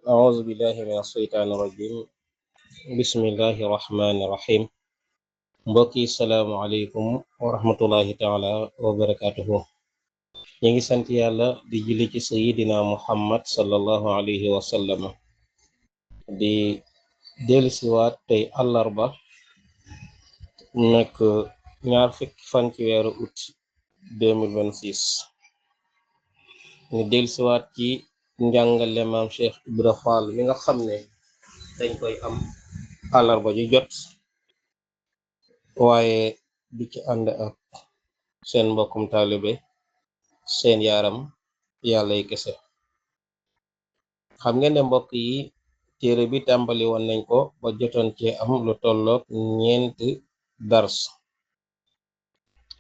أعوذ بالله من الشيطان الرجيم بسم الله الرحمن الرحيم mbokki salaamualeykum wa rahmatullahi taala wa barakatuhu ñu ngi sant yàlla di julli ci sayidina muhammad sallallahu alayhi wa sallam di dellusiwaat tey àllarba nekk ñaar fukki fan ci weeru août 2026 ñu dellusiwaat ci njàngale maam Cheikh Ibra Fall mi nga xam ne dañ koy am àllarba ju jot waaye di ci ànd ak seen mbokkum taalibe seen yaaram yàlla yi kese xam ngeen ne mbokk yi téere bi tàmbali woon nañ ko ba jotoon cee am lu tolloog ñeenti dars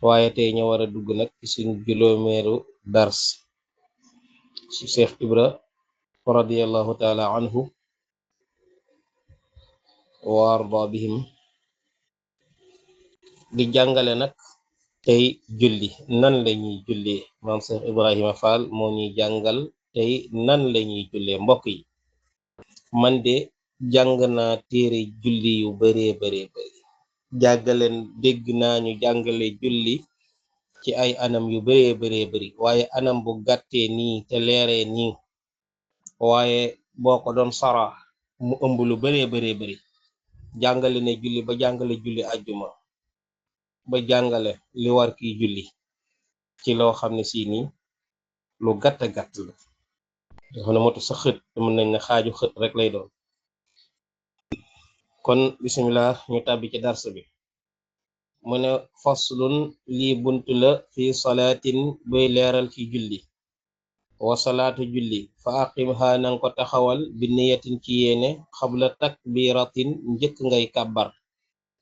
waaye tey ñu war a dugg nag ci suñ juróomeeru dars ci Cheikh Ibra radiyallahu taala anhu wa arda bihim di jàngale nag tey julli nan lañuy jullee maam Cheikh Ibrahima Fall moo ñuy jàngal tey nan lañuy jullee mbokk yi man de jàng naa téere julli yu baree bari jàngaleen dégg naa ñu jàngale julli ci ay anam yu baree bari waaye anam bu gàttee nii te leeree nii waaye boo ko doon sara mu ëmb lu baree bari jàngale ne julli ba jàngale julli àjjuma ba jàngale li war kiy julli ci loo xam ne si nii lu gàtt la dafa na motu sa xët te mën nañ ne xaaju xët rek lay doon kon bismillah ñu tàbbi ci dars bi mu ne faslun lii buntu la fi salaatin boy leeral ci julli wa salaatu julli fa aqimha nanga ko taxawal bi niyatin ci yéene xabla takbiratin njëkk ngay kàbbar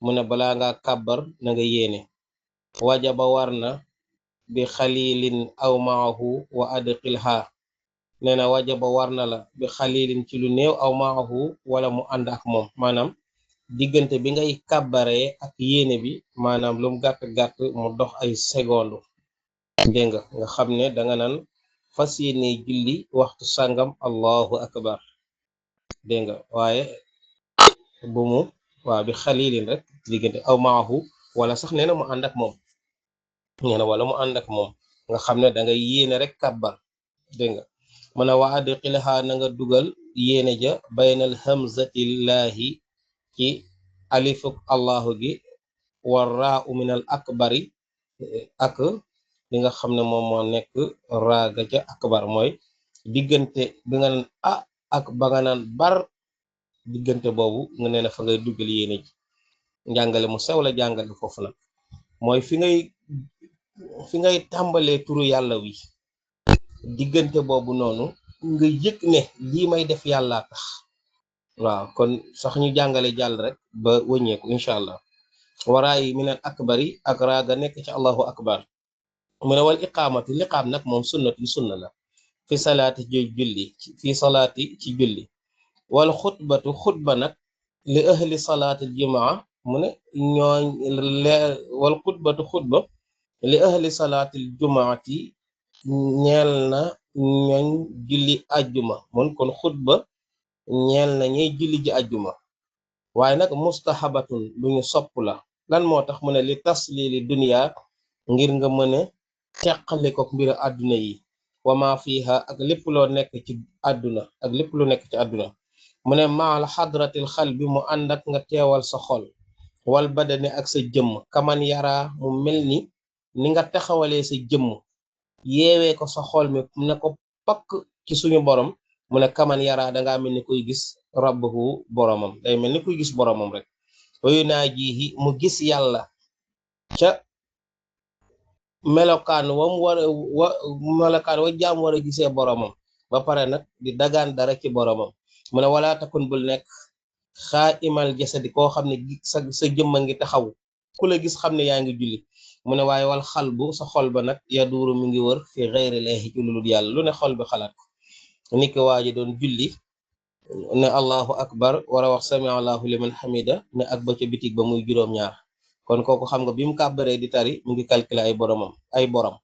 mu ne balaa nga kàbbar na nga yéene wajaba war na bi xalilin aw maahu wa adqilha nee na wajaba war na la bi xalilin ci lu néew aw maahu wala mu ànd ak moom maanaam diggante bi ngay kàbbaree ak yéene bi maanaam lum gàtt mu dox ay seconde dégg nga xam ne danga naan fas yéene julli waxtu sàngam allahu akbar dégg nga waaye bu mu waaw bi xalilin rek diggante aw maahu wala sax nee na mu ànd ak moom nee na wala mu ànd ak moom nga xam ne danga yéene rek kàbbar dégg nga mu ne wa adqilha na nga dugal yéene ja baynal hamzatillahi ci alifuk allahu gi war raa u minal akbari ak li nga xam ne moom moo nekk raaga ca akbar mooy diggante bi nga naan ak ba nga naan bar diggante boobu nga nee na fa ngay dugal yéene ji njàngale mu sew la jàngale foofu nag mooy fi ngay tàmbalee turu yàlla wi diggante boobu noonu nga yëg ne lii may def yàlla tax waaw kon sax ñu jàngale jàll rek ba wëññeeku incha allah waraayi minal akbari ak raaga nekk ci allahu akbar mu ne wal iqaamatu liqaam nag moom sunnatu sunna la fi salaati julli fi salaati ci julli wal xutbatu xutba nag li ahli salaatil jumaa mu ne ñooñ wal xutbatu xutba li ahli salaatil jumaati ñeel na ñooñ julli ajjuma mun kon xutba ñeel na ñey julli ji ajjuma waaye nag mustahabatun lu ñu sopp la lan moo tax mu ne li taslili dunya ngir nga mën a teqale ko mbiru àdduna yi wama fiha ak lépp loo nekk ci àdduna ak lépp lu nekk ci àdduna mu ne maal xadratil xal bi mu ànd ak nga teewal sa xol wal badane ak sa jëmm kaman yaraa mu mel ni nga taxawalee sa jëmm yeewee ko sa xol mi mu ne ko pakk ci suñu borom mu ne kaman yaraa dangaa mel ni kuy gis rabbahu boromam day mel ni kuy gis boromam rek wayu naa jihi mu gis yàlla ca melokaan wa jaam war a gisee boromam ba pare nag di dagaan dara ci boromam mu ne wala takun bul nekk xaa imal jasadi koo xam ne sa jëmma ngi taxaw ku la gis xam ne yaa ngi julli mu ne waaye wal xal bu sa xol ba nag yaduuru mi ngi wër fi xeyrillahi ci lu dul yàlla lu ne xol bi xalaat ko niki waaji doon julli ne allahu akbar war a wax sami allahu liman hamida ne ak ba ca bitig ba muy juróom-ñaar kon kooku xam nga bi mu kàbbaree di tari mu ngi calculer ay borom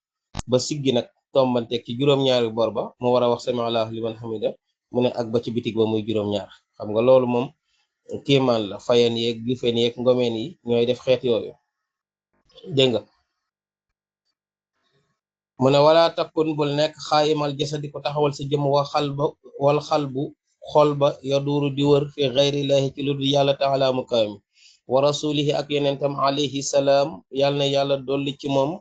ba siggi nag tombanteeg ci juróom-ñaari bor ba mu war a wax sami allahu liman hamida mu ne ak ba ci bitig ba muy juróom-ñaar. xam nga loolu moom kéemaan la. Fayeen yeeg Gifeen yeeg Ngomeen yi ñooy def xeet yooyu, dégg nga. mu ne wala takkun bul nekk xaayimal jasadi ko taxawal sa jëm wal xalbu xol ba yaduuru di wër fi xayrillahi ci lu dul yàlla taala mu kaw mi wa rasulihi ak yenentam alayhi salaam yàlla na yàlla dolli ci moom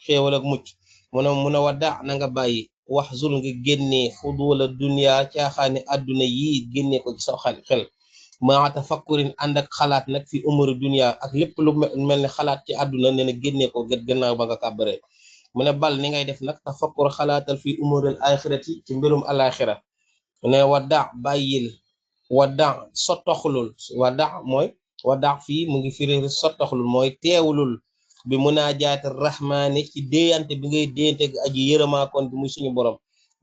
xéewal ak mucc. mu ne wadda na nga bàyyi wax zul nga génnee fudula dunya caaxaani àdduna yi génnee ko ci sa xel maa tafakkurin ànd ak xalaat nag fi umuri dunya ak lépp lu mel ne xalaat ci àdduna nee na génnee ko gannaaw ba nga kàbbaree. mu ne bal ni ngay def nag tafakkur xalaatal fi umuril axirati ci mbirum alaxira. ne wadda bàyyil wadda sotoxlul wadda fii mu ngi firi sotoxlul mooy teewlul bi munaajaati rahmaani ci déeyante bi ngay déeyante aji yërëmaakoon bi muy suñu borom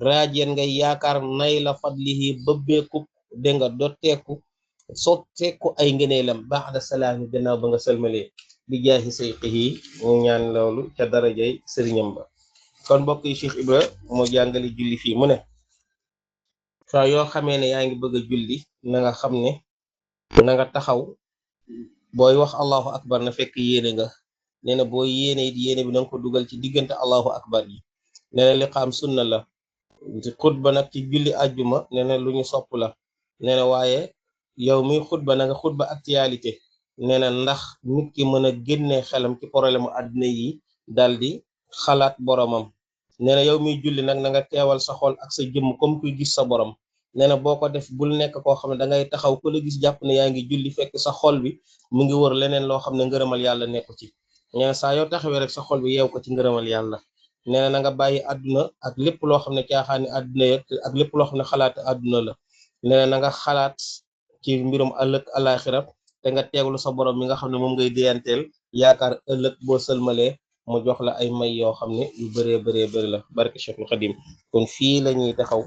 raajeen ngay yaakaar nay la fadlihi bëbbeeku dégg nga dotteeku sotteeku ay ngëneelam ba'da salaami gannaaw ba nga sëlmalee bi jaahi sayqihi ñu ñaan loolu ca darajay sëriñam ba. kon mbokk yi Cheikh Ibra moo jàngale julli fii mu ne saa yoo xamee ne yaa ngi bëgg a julli na nga xam ne na nga taxaw booy wax allahu akbar na fekk yéene nga. nee na boo yéene it yéene bi na nga ko dugal ci diggante allahu akbar yi. nee na liqaam sunna la. xutba nag ci julli àjjuma nee na lu ñu sopp la. nee na waaye yow mi xutba na nga xutba actualité. nee na ndax nit ki mën a génne xelam ci problème mu àddina yi dal di xalaat boromam. nee na yow miy julli nag na nga teewal sa xol ak sa jëmm comme kuy gis sa borom. nee na boo ko def bul nekk koo xam ne da ngay taxaw ku la gis jàpp ne yaa ngi julli fekk sa xol bi mu ngi wër leneen loo xam ne ngërëmal yàlla nekku ci. nee na saa yoo taxawee rek sa xol bi yeew ko ci ngërëmal yàlla. nee na na nga bàyyi àdduna ak lépp loo xam ne caaxaani àdduna yeeg ak lépp loo xam ne xalaat àdduna la. nee na na nga xalaat ci mbirum ëllëg alaxira te nga teeglu sa borom mi nga xam ne moom ngay déyanteel yaakaar ëllëg boo sëlmalee mu jox la ay may yoo xam ne yu bëree bëri la. barke Cheikhul Xadim. kon fii la ñuy taxaw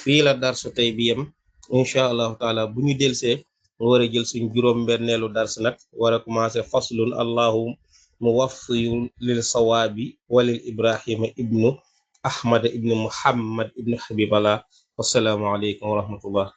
fii la darsu tey bi yem incha allahu taala bu ñu delsee mu war a jël suñ juróom-benneelu dars nag war a commencé faslun allahu muwaffiyu lil sawaabi walil ibrahima ibnu ahmad ibnu muhammad ibnu habiballah. wassalaamu aleykum wa rahmatullah.